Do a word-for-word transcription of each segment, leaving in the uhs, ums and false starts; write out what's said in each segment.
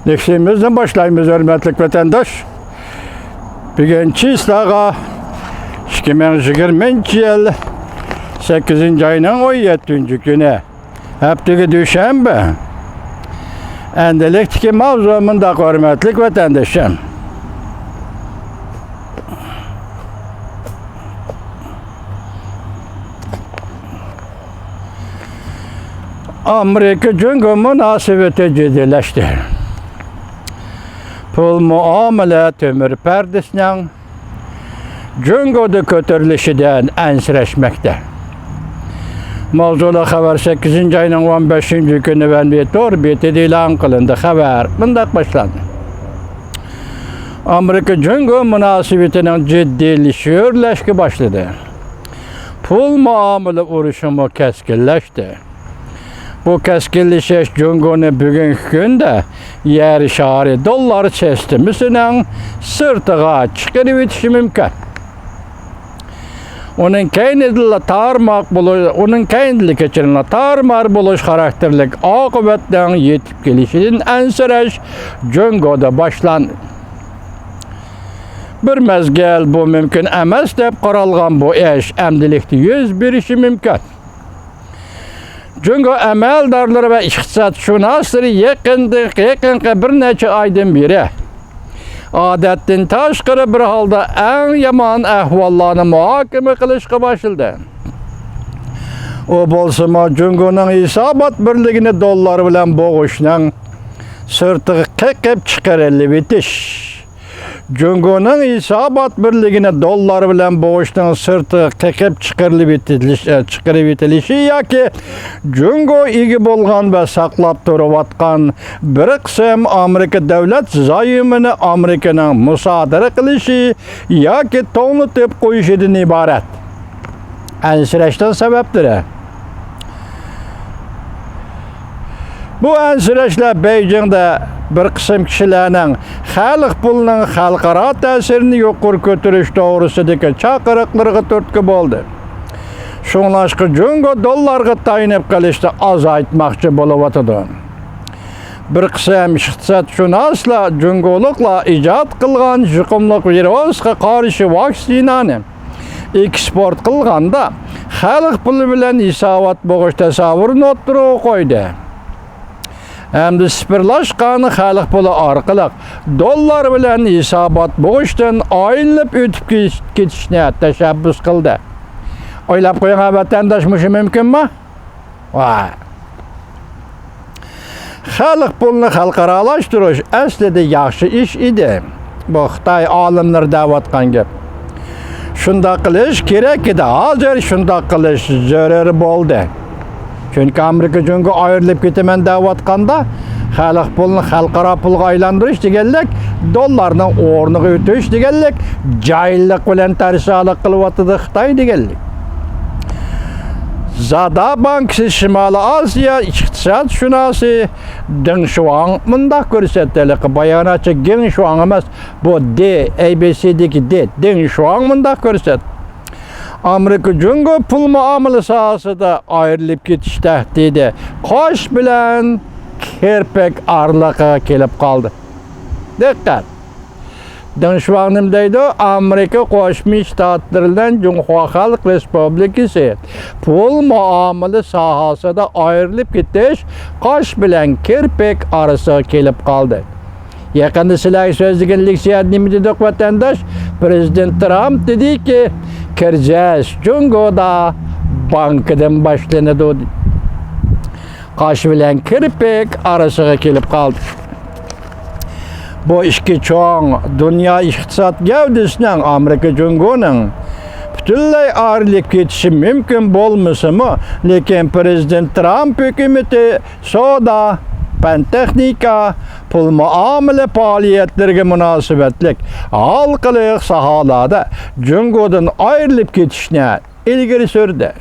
لېكسىيىمىزنى باشلايمىز، ھۆرمەتلىك ۋەتەنداش. بۈگۈن چىسلاغا ئىككى مىڭ يىگىرمىنچى يىل سەككىزىنچى ئاينىڭ ئون يەتتىنچى كۈنى، ھەپتىگە دۈشەنبە. ئەندىلىكتىكى ماۋزۇ مۇنداق، ھۆرمەتلىك ۋەتەندىشىم. ئامېرىكا جۇڭگو مۇناسىۋىتى جىددىيلەشتى. پۇل مۇئامىلە تۆمۈر پەردىسىنىڭ جۇڭگودا كۆتۈرۈلۈشىدىن ئەنسىرەشمەكتە. ماۋزۇلۇق خەۋەر سەككىزىنچى ئاينىڭ ئون بەشىنچى كۈنى ۋەنۋى تور بېتىدە ئېلان قىلىندى. خەۋەر مۇنداق باشلاندى. ئامېرىكا جۇڭگو مۇناسىۋىتىنىڭ جىددىيلىشىشكە باشلىدى. پۇل مۇئامىلە ئۇرۇشىمۇ كەسكىنلەشتى. بۇ كەسكىنلىشىش جۇڭگونى بۈگۈنكى كۈندە يەر شارى دوللار سىستېمىسىنىڭ سىرتىغا چىقىرىۋېتىشى مۇمكىن. ئۇنىڭ كەينىدىلا تارماق بولۇش، ئۇنىڭ كەينىدىلا كەچۈرۈڭلار، تارمار بولۇش خاراكتېرلىك ئاقىۋەتنىڭ يېتىپ كېلىشىدىن ئەنسىرەش جۇڭگودا باشلاندى. بىر مەزگىل بۇ مۇمكىن ئەمەس دەپ قارالغان بۇ ئىش ئەمدىلىكتە يۈز بېرىشى مۇمكىن. جۇڭگو ئەمەلدارلىرى ۋە ئىقتىسادشۇناسلىرى يېقىندىن، يېقىنقى بىر نەچچە ئايدىن بېرى ئادەتتىن تاشقىرى بىر ھالدا ئەڭ يامان ئەھۋاللارنى مۇھاكىمە قىلىشقا باشلىدى. ئۇ بولسىمۇ جۇڭگونىڭ ھېسابات بىرلىكىنى دوللار بىلەن بوغۇشنىڭ سىرتىغا قېقىپ چىقىرىلىۋېتىش. جۇڭگونىڭ ھېسابات بىرلىكىنى دوللار بىلەن بوغۇشنىڭ سىرتىغا قېقىپ چىقىرىلىۋېتىلىش-، ئە، چىقىرىۋېتىلىشى ياكى جۇڭگو ئىگە بولغان ۋە ساقلاپ تۇرۇۋاتقان بىر قىسىم ئامېرىكا دۆلەت زايومىنى ئامېرىكىنىڭ مۇسادىرە قىلىشى ياكى توڭلىتىپ قويۇشىدىن ئىبارەت. ئەنسىرەشنىڭ سەۋەبلىرى. بۇ ئەنسىرەشلەر بېيجىڭدە بىر قىسىم كىشىلەرنىڭ خەلق پۇلىنىڭ خەلقئارا تەسىرىنى يۇقىرى كۆتۈرۈش توغرىسىدىكى چاقىرىقلىرىغا تۈرتكە بولدى. شۇڭلاشقا جۇڭگو دوللارغا تايىنىپ قېلىشنى ئازايتماقچى بولۇۋاتىدۇ. بىر قىسىم ئىقتىسادشۇناسلار جۇڭگولۇقلار ئىجاد قىلغان يۇقۇملۇق ۋىرۇسقا قارشى ۋاكسىنانى ئېكسپورت قىلغاندا خەلق پۇلى بىلەن ھېسابات بوغۇش تەسەۋۋۇرىنى ئوتتۇرىغا قويدى ھەمدە سىفىرلاشقان خەلق پۇلى ئارقىلىق دوللار بىلەن ھېسابات بوغۇشتىن ئايلىنىپ ئۆتۈپ كېتىشنى تەشەببۇس قىلدى. ئويلاپ قويۇڭ، ۋەتەنداش، مۇشۇ مۇمكىنمۇ؟ ۋاي. خەلق پۇلىنى خەلقئارالاشتۇرۇش ئەسلىدە ياخشى ئىش ئىدى. بۇ خىتاي ئالىملىرى دەۋاتقان گەپ. شۇنداق قىلىش كېرەك ئىدى. ھازىر شۇنداق قىلىش زۆرۈر بولدى. چۈنكى ئامېرىكا جۇڭگو ئايرىلىپ كېتىمەن دەۋاتقاندا، خەلق پۇلىنى خەلقئارا پۇلغا ئايلاندۇرۇش دېگەنلىك، دوللارنىڭ ئورنىغا ئۆتۈش دېگەنلىك، جاھىللىق بىلەن تەرسالىق قىلىۋاتىدۇ خىتاي دېگەنلىك. زادا بانكىسى شىمالىي ئاسىيا ئىقتىسادشۇناسى دېڭ شۇاڭ مۇنداق كۆرسەتتى، ھېلىقى باياناتچى گېڭ شۇاڭ ئەمەس، بۇ دې، ئەي بى سىدىكى دې، دېڭ شۇاڭ مۇنداق كۆرسەتتى. ئامېرىكا جۇڭگو پۇل مۇئامىلە ساھەسىدە ئايرىلىپ كېتىش تەھدىتى قاش بىلەن كىرپىك ئارىلىقىغا كېلىپ قالدى. دىققەت! دېڭ شۇاڭ نېمە دەيدۇ؟ ئامېرىكا قوشما شتاتلىرى بىلەن جۇڭخۇا خەلق رېسپۇبلىكىسى پۇل مۇئامىلە ساھەسىدە ئايرىلىپ كېتىش قاش بىلەن كىرپىك ئارىسىغا كېلىپ قالدى. يېقىندا سىلەرگە سۆزلىگەن لېكسىيەدە نېمە دېدۇق، ۋەتەنداش؟ پىرېزىدېنت ترامپ دېدىكى، كىرىزىس جۇڭگودا بانكىدىن باشلىنىدۇ. قاش بىلەن كىرپىك ئارىسىغا كېلىپ قالدى. بۇ ئىككى چوڭ دۇنيا ئىقتىساد گەۋدىسىنىڭ، ئامېرىكا جۇڭگونىڭ پۈتۈنلەي ئايرىلىپ كېتىشى مۇمكىن بولمىسىمۇ، لېكىن پىرېزىدېنت ترامپ ھۆكۈمىتى سودا، پەن تېخنىكا، پۇل مۇئامىلە پائالىيەتلىرىگە مۇناسىۋەتلىك ھالقىلىق ساھەلەردە جۇڭگودىن ئايرىلىپ كېتىشنى ئىلگىرى سۈردى.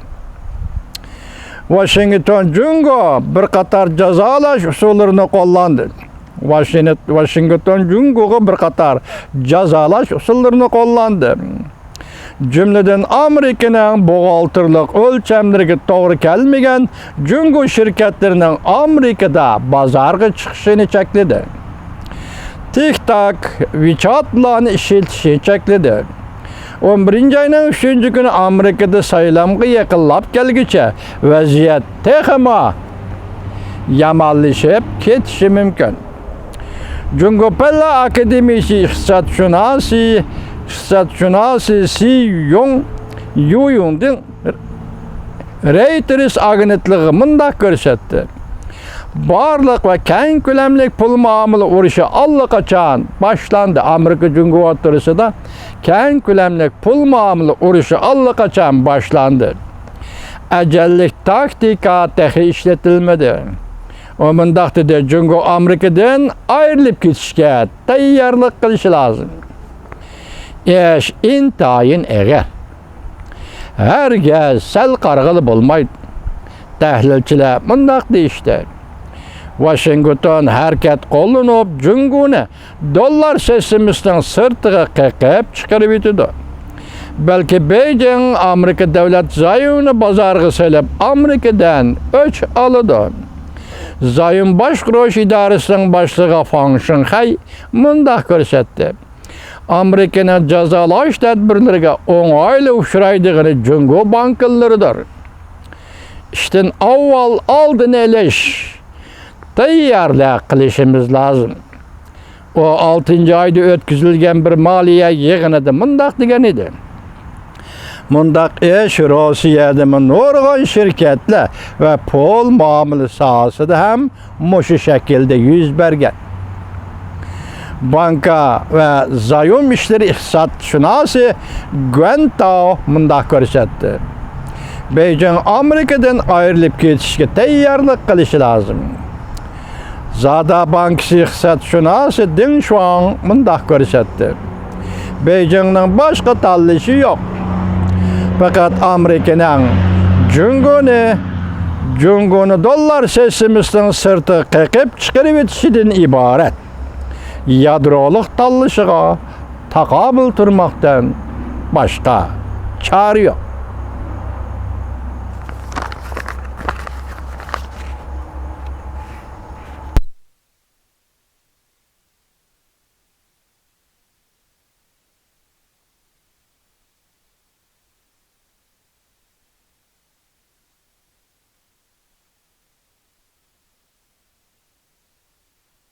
ۋاشىنگتون جۇڭگو بىر قاتار جازالاش ئۇسۇللىرىنى قوللاندى. ۋاشىنت-، ۋاشىنگتون جۇڭگوغا بىر قاتار جازالاش ئۇسۇللىرىنى قوللاندى. جۈملىدىن ئامېرىكىنىڭ بوغالتىرلىق ئۆلچەملىرىگە توغرا كەلمىگەن جۇڭگو شىركەتلىرىنىڭ ئامېرىكىدا بازارغا چىقىشىنى چەكلىدى. تىك تاك، ۋىچاتلارنى ئىشلىتىشنى چەكلىدى. ئون بىرىنچى ئاينىڭ ئۈچىنچى كۈنى ئامېرىكىدا سايلامغا يېقىنلاپ كەلگۈچە ۋەزىيەت تېخىمۇ يامانلىشىپ كېتىشى مۇمكىن. جۇڭگو پەنلەر ئاكادېمىيىسى ئىقتىسادشۇناسى، ئىقتىسادشۇناسى سى يۇڭ، يۇ يۇڭدىن رەيتېرس ئاگېنتلىقىغا مۇنداق كۆرسەتتى: بارلىق ۋە كەڭ كۆلەملىك پۇل مۇئامىلە ئۇرۇشى ئاللىقاچان باشلاندى. ئامېرىكا جۇڭگو ئوتتۇرىسىدا كەڭ كۆلەملىك پۇل مۇئامىلە ئۇرۇشى ئاللىقاچان باشلاندى. ئەجەللىك تاكتىكا تېخى ئىشلىتىلمىدى. ئۇ مۇنداق دېدى: جۇڭگو ئامېرىكىدىن ئايرىلىپ كېتىشكە تەييارلىق قىلىشى لازىم. ئىش ئىنتايىن ئېغىر. ھەرگىز سەل قارىغىلى بولمايدۇ. تەھلىلچىلەر مۇنداق دېيىشتى: ۋاشىنگتون ھەرىكەت قوللىنىپ، جۇڭگونى دوللار سىستېمىسىنىڭ سىرتىغا قېقىپ چىقىرىۋېتىدۇ. بەلكى بېيجىڭ ئامېرىكا دۆلەت زايومىنى بازارغا سېلىپ، ئامېرىكىدىن ئۆچ ئالىدۇ. زايوم باشقۇرۇش ئىدارىسىنىڭ باشلىقى فاڭ شىڭخەي مۇنداق كۆرسەتتى: ئامېرىكىنىڭ جازالاش تەدبىرلىرىگە ئوڭايلا ئۇچرايدىغىنى جۇڭگو بانكىلىرىدۇر. ئىشتىن ئاۋۋال ئالدىنى ئېلىش، تەييارلىق قىلىشىمىز لازىم. ئۇ ئالتىنچى ئايدا ئۆتكۈزۈلگەن بىر مالىيە يىغىنىدا مۇنداق دېگەن ئىدى: مۇنداق ئىش روسىيەدىمۇ نۇرغۇن شىركەتلەر ۋە پۇل مۇئامىلە ساھەسىدە ھەم مۇشۇ شەكىلدە يۈز بەرگەن. بانكا ۋە زايوم ئىشلىرى ئىقتىسادشۇناسى گۇەن تاۋ مۇنداق كۆرسەتتى: بېيجىڭ ئامېرىكىدىن ئايرىلىپ كېتىشكە تەييارلىق قىلىشى لازىم. زادا بانكىسى ئىقتىسادشۇناسى دېڭ شۇاڭ مۇنداق كۆرسەتتى: بېيجىڭنىڭ باشقا تاللىشى يوق. پەقەت ئامېرىكىنىڭ جۇڭگونى، جۇڭگونى دوللار سىستېمىسىنىڭ سىرتىغا قېقىپ چىقىرىۋېتىشىدىن ئىبارەت يادرولۇق تاللىشىغا تاقابىل تۇرماقتىن باشقا چارە يوق.